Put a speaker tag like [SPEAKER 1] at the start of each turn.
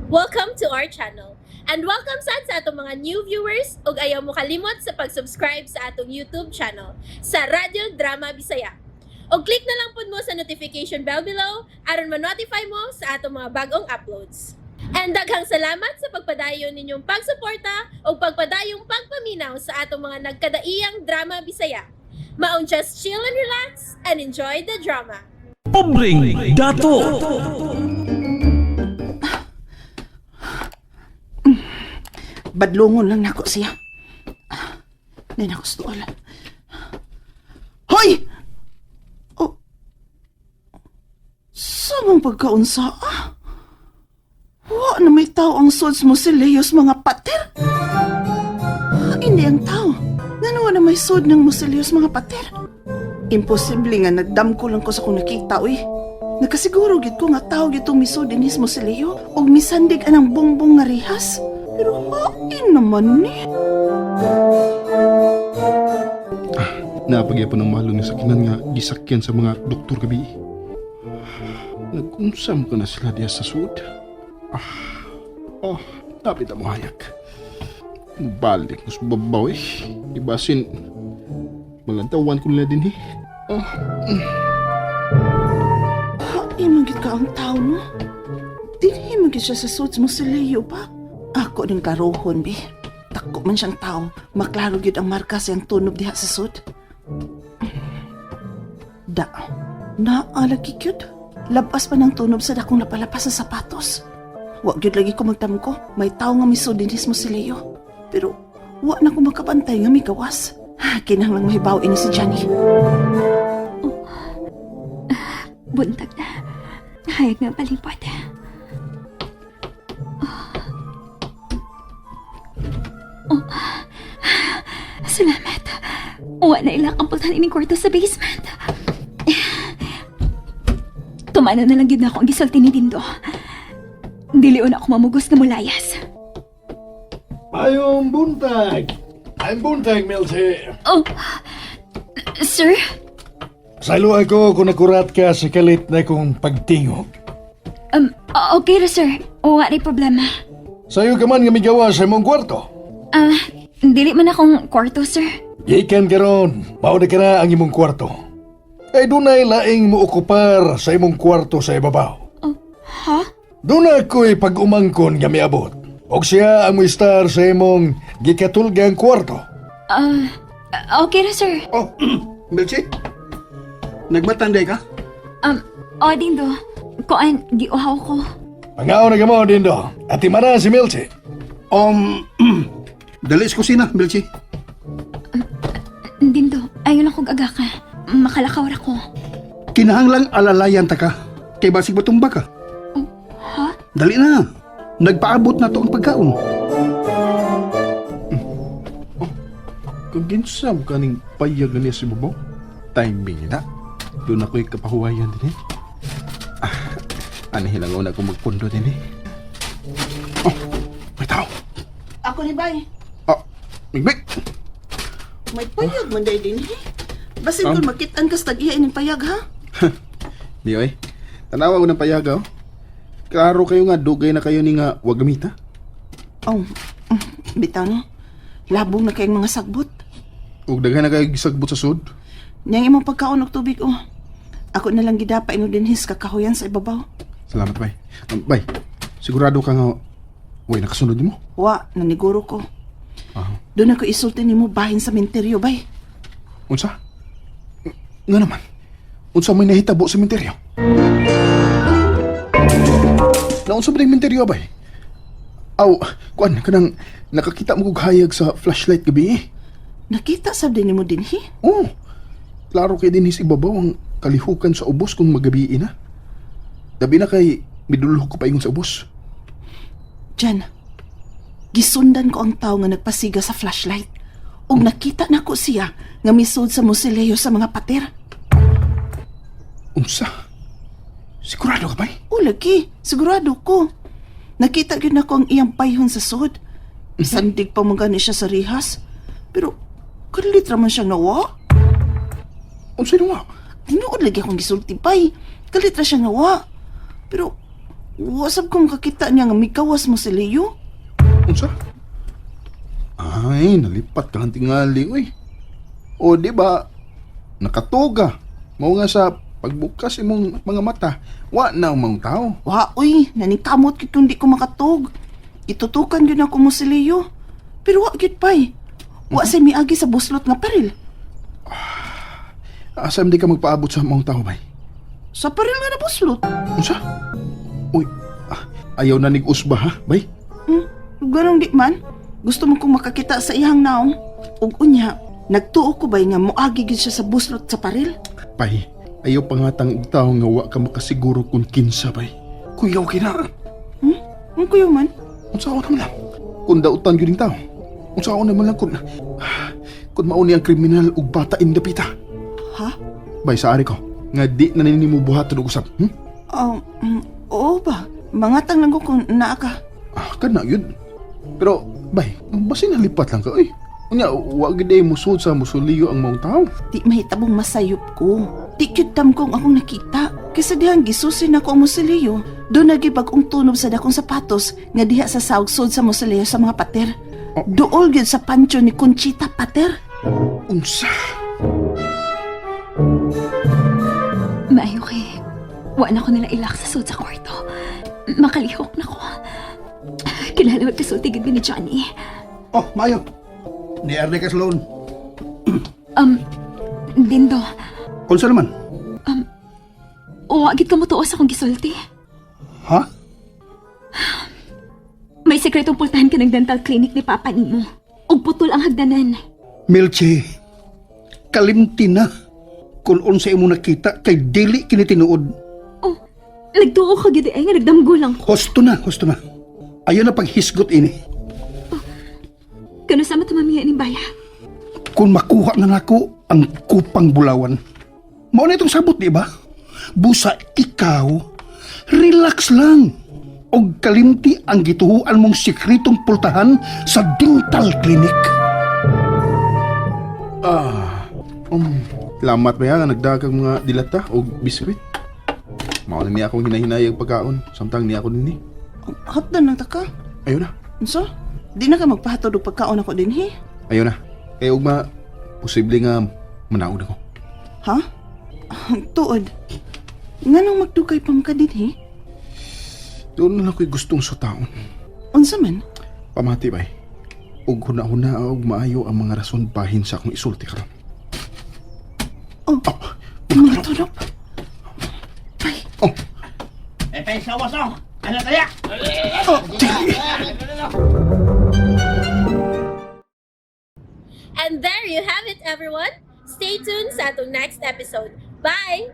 [SPEAKER 1] Welcome to our channel. And welcome sad sa atong mga new viewers ug ayaw mo kalimot sa pag-subscribe sa atong YouTube channel sa Radyo Drama Bisaya. Og click na lang pud mo sa notification bell below aron ma-notify mo sa atong mga bagong uploads. And daghang salamat sa pagpadayon ninyong pagsuporta ug pagpadayong pagpaminaw sa atong mga nagkadaiyang drama Bisaya. Maong just chill and relax and enjoy the drama.
[SPEAKER 2] Pobreng Dato.
[SPEAKER 3] Badlongon lang nako siya. Nay nako stuol. Hoy! Oh. Sa mong pagkaunsa ah? Wa na may tao ang sods mo si Leos mga pater. Hindi ang tao. Ngano na may sod ng Musilios mga pater? Imposible nga nagdamko lang ko sa kung nakita, uy. Nakasiguro gid ko nga tao gitong misod dinis mo si Leo og misandig anang bongbong nga rehas. Pero hain naman ni.
[SPEAKER 4] Napagyapon ng malo ni sakinan nga gisakyan sa mga doktor gabi. Nagkunsam ka na sila diya sa sud. Ah, oh, dapat mo hayag. Balik ko sa babaw eh. Ibasin, malantawan ko nila din eh. Oh,
[SPEAKER 3] Hain man gid ka ang tao no. Dinhi man gid siya sa suits mo si Leo ba? Ako ning karohon bi. Dako man siyang tao. Maklaro gid ang marka siyang tunob diha sa sud. Da. Naalagi gyud. Labas pa ng tunob sa dakong lapalapas sa sapatos. Wa gyud lagi ko magtamko. May tao nga misud dinis mo si Leo. Pero wa na ko makabantay nga migawas. Kinahanglang mahibaw ini si Johnny.
[SPEAKER 5] Buntag na. Hayag nga palipot. Oh. Oh. Salamat. Wa na ila kampultan ining kwarto sa basement. Tumana na lang gid na ako ang gisulti ni Dindo. Dili na ako mamugos nga mulayas.
[SPEAKER 6] Ayong buntag. Ayong buntag, Milty.
[SPEAKER 5] Oh, sir?
[SPEAKER 6] Salo ako kung nakurat ka sa kalit na kong pagtingog.
[SPEAKER 5] Okay ra, sir. Wa ray problema.
[SPEAKER 6] Sayo ka man nga migawa sa imong kwarto.
[SPEAKER 5] Ah, dili man akong kwarto, sir.
[SPEAKER 6] Gikan karon, mao na ka na ang imong kwarto. Kay dunay laing mookupar sa imong kwarto sa ibabaw.
[SPEAKER 5] Oh, ha?
[SPEAKER 6] Doon ako'y pag-umangkon nga miabot. Og siya ang moistar sa imong gikatulgang kwarto.
[SPEAKER 5] Ah, okay ra, sir.
[SPEAKER 7] Oh, Melchi? Nagmatanday ka?
[SPEAKER 5] Oh, Dindo. Kuan, giuhaw ko.
[SPEAKER 6] Pangaon na kamo, Dindo. At imana si Milty.
[SPEAKER 7] Dali sa kusina, Melchi.
[SPEAKER 5] Dindo, ayaw na kong aga ka. Makalakaw ra ko.
[SPEAKER 7] Kinahanglang alalayan ta ka. Kay basig matumba ka.
[SPEAKER 5] Ha?
[SPEAKER 7] Dali na. Nagpaabot na to ang pagkaon.
[SPEAKER 4] Kaginsam ka ning payag na niya si babaw. Timing na. Doon ako'y kapahuwayan din eh. Ah, anihin lang una kong magpundo din eh. Oh, may tao.
[SPEAKER 3] Ako ni Bay.
[SPEAKER 4] Ah, Migbig!
[SPEAKER 3] May payag man day din eh. Basin kung makitaan kas tag-iya ining payag ha.
[SPEAKER 4] Di oy. Tanawa ko ng payag oh. Klaro kayo nga dugay na kayo ni nga wag gamita.
[SPEAKER 3] Oh, bitaw no. Labong na kayong mga sagbot.
[SPEAKER 4] Ug daghan na kayo gisagbot sa sud.
[SPEAKER 3] Niyang imong pagkaon og tubig oh. Ako na lang gidapa ino dinhis kakahuyan sa ibabaw.
[SPEAKER 4] Salamat bay. Bay, sigurado ka nga way nakasunod nimo.
[SPEAKER 3] Wa, naniguro ko.
[SPEAKER 4] Ah.
[SPEAKER 3] Doon ako isulti nimo bahin sa menteryo bay.
[SPEAKER 4] Unsa? Nga naman. Unsa may nahitabo sa menteryo? Naunsa ba yung menteryo bay? Aw, kuan kanang nakakita mo kog hayag sa flashlight gabi eh.
[SPEAKER 3] Nakita sab din nimo dinhi.
[SPEAKER 4] Oh, klaro kay dinhi sa ibabaw ang kalihukan sa ubos kung magabi na. Labi na kay midulhog ko paingon sa ubos.
[SPEAKER 3] Diyan. Gisundan ko ang tao nga nagpasiga sa flashlight. Ug nakita nako siya nga misud sa musileo sa mga pater.
[SPEAKER 4] Unsa? Sigurado ka bay?
[SPEAKER 3] O lagi, sigurado ko. Nakita gyud nako ang iyang payhon sa sud. Sandig pa man gani siya sa rihas. Pero kalit ra man siya nawa.
[SPEAKER 4] Unsa nawa?
[SPEAKER 3] Tinuod lagi akong gisulti bay. Kalit ra siya nawa. Pero Wasab ko makakita niya nga mikawas mo si Leo.
[SPEAKER 4] Unsa? Ay, nalipat ka ang tingali, uy. O, di ba, nakatuga. Mao nga sa pagbukas imong mga mata, wa na ang mga tao.
[SPEAKER 3] Wa, uy, naningkamot gyud kung di ko makatug. Itutukan gyud ako mo si Leo. Pero wa gyud pay. Wa say miagi sa buslot nga paril.
[SPEAKER 4] Asa hindi ka magpaabot sa mga tao, bay?
[SPEAKER 3] Sa paril nga nabuslot.
[SPEAKER 4] Unsa? Uy, ayaw na nig-usba, ha, bay?
[SPEAKER 3] Ganong di man. Gusto mo kong makakita sa iyang naong. Ug unya, nagtuo ko bay nga moagi gyud siya sa buslot sa paril.
[SPEAKER 4] Bay, ayaw pangatang og tao nga wa ka makasiguro kung kinsa, bay.
[SPEAKER 7] Kuyaw kina.
[SPEAKER 3] Ang kuyo man.
[SPEAKER 4] Unsa ako naman lang? Kung dautan gyud ning tao. Unsa ako naman lang kung mauni ang kriminal ug bata indapita.
[SPEAKER 3] Ha?
[SPEAKER 4] Bay, sa ari ko, nga di na nini mo buhaton og usap.
[SPEAKER 3] Oo ba? Mangatang lang ko kung naa ka.
[SPEAKER 4] Ah, kana yun. Pero, bay, basin nalipat lang ka, oy. Unya, wa gid ay musud sa musuliyo ang maong tao.
[SPEAKER 3] Di mahitabong masayop ko. Di gyud damgong akong nakita. Kaysa dihang gisusin ako ang musilyo. Doon nagibag-ong tunob sa dakong sapatos nga diha sa saugsod sa musilyo sa mga pater. Duol gyud sa pancho ni Conchita Pater.
[SPEAKER 4] Unsa?
[SPEAKER 5] Maayo kay wa na ko nila ilak sa sud sa kwarto. Makalihok na ko. Kilala magkasulti gid ni Johnny.
[SPEAKER 7] Oh, maayo. Ni Arne ka sa loon.
[SPEAKER 5] Dindo,
[SPEAKER 7] Unsa naman?
[SPEAKER 5] wa gid ka motuo sa akong gisulti.
[SPEAKER 7] Ha?
[SPEAKER 5] May sekretong pultahan ka ng dental clinic ni Papa nimo. Ug putol ang hagdanan.
[SPEAKER 7] Milche, kalimti na. Kung unsa imo nakita kay dili kini tinuod.
[SPEAKER 5] Oh, nagtuo ka gid ay nga nagdamgo lang ko.
[SPEAKER 7] Husto na, husto na. Ayaw na paghisgot ini.
[SPEAKER 5] Kano sa matamamiya ni Baya?
[SPEAKER 7] Kung makuha na nako ang kupang bulawan. Mao na itong sabot, di ba? Busa ikaw, relax lang. Og kalimti ang gituhuan mong sikretong pultahan sa dental clinic.
[SPEAKER 4] Ah, Salamat ba nga nagdagag mga dilata o biskwit. Mao na niya akong hinahinayang pagkaon samtang niya ako dinhi.
[SPEAKER 3] Hotdan lang ta ka.
[SPEAKER 4] Ayaw na.
[SPEAKER 3] Unsa? Di na ka magpahatod og pagkaon ako dinhi.
[SPEAKER 4] Ayaw na. Kay ugma posible nga manaod ako.
[SPEAKER 3] Ha? Tuod. Nganong magdugay pa man ka dinhi?
[SPEAKER 4] Doon na lang ko'y gustong sa taon.
[SPEAKER 3] Unsa man?
[SPEAKER 4] Pamati bay. Ug huna-huna og maayo ang mga rason bahin sa akong isulti karon.
[SPEAKER 3] Oh,
[SPEAKER 4] Oh,
[SPEAKER 3] mga tulop. Ay,
[SPEAKER 4] oh,
[SPEAKER 1] And there you have it, everyone. Stay tuned sa atong next episode. Bye!